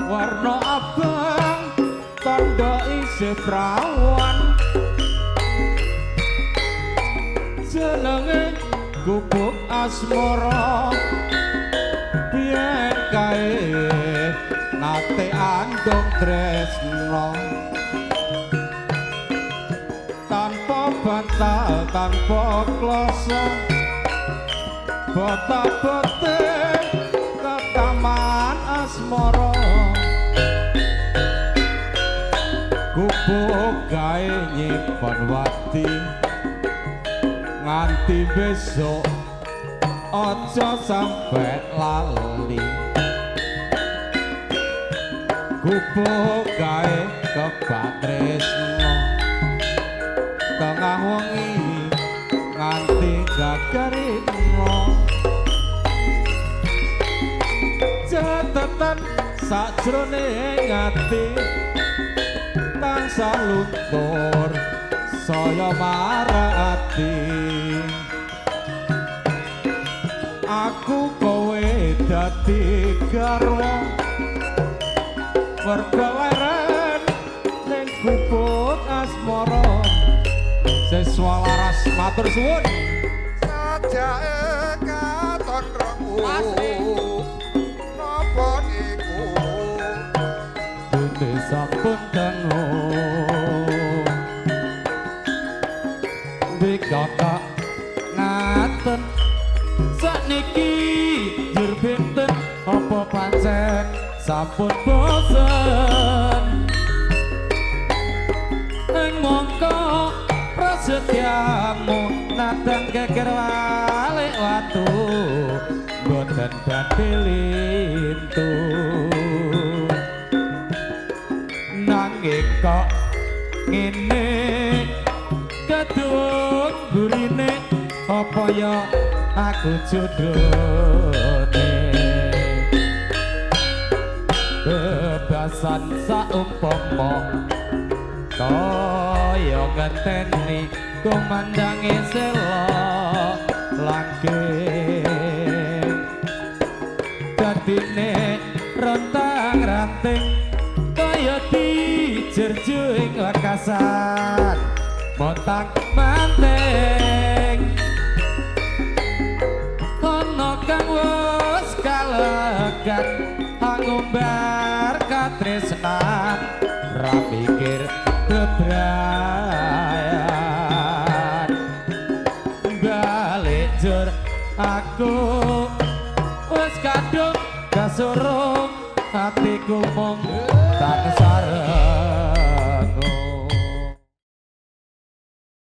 Warna abang tandha isih prawan, jenenge gubuk asmara. Biyen kae nate andong tresno, tanpa bantal tanpa kloso, bota-bote ke taman asmara. Gubuk gawe nyimpen wati nganti besok aja sampe lali. Gubuk gawe kebak tresno tengah wengi nganti gagarino. Catetan sajroning ati tansah luntur saya marati. Aku kowe dadi garwa mergo leren ning gubuk asmara. Siswa laras matur suwun. Sajake katon rengu napa niku Dene sampun dangu dikata ngaten sakniki jur benten apa pancen sampun bosen. Ing mongko prasetyamu nadang geger walik watu boten badhe lintu. Nanging kok ngene kedung burine apa ya aku jodone. Bebasan saumpama kaya ngenteni kumandange sela langking, dadine rontang ranting kaya dijerjuing wekasan montang manting. Ana kang wis kalegan angumbar katresnan ra mikir bebrayan. Balik jur aku wis kadung kasurung atiku mung tansah.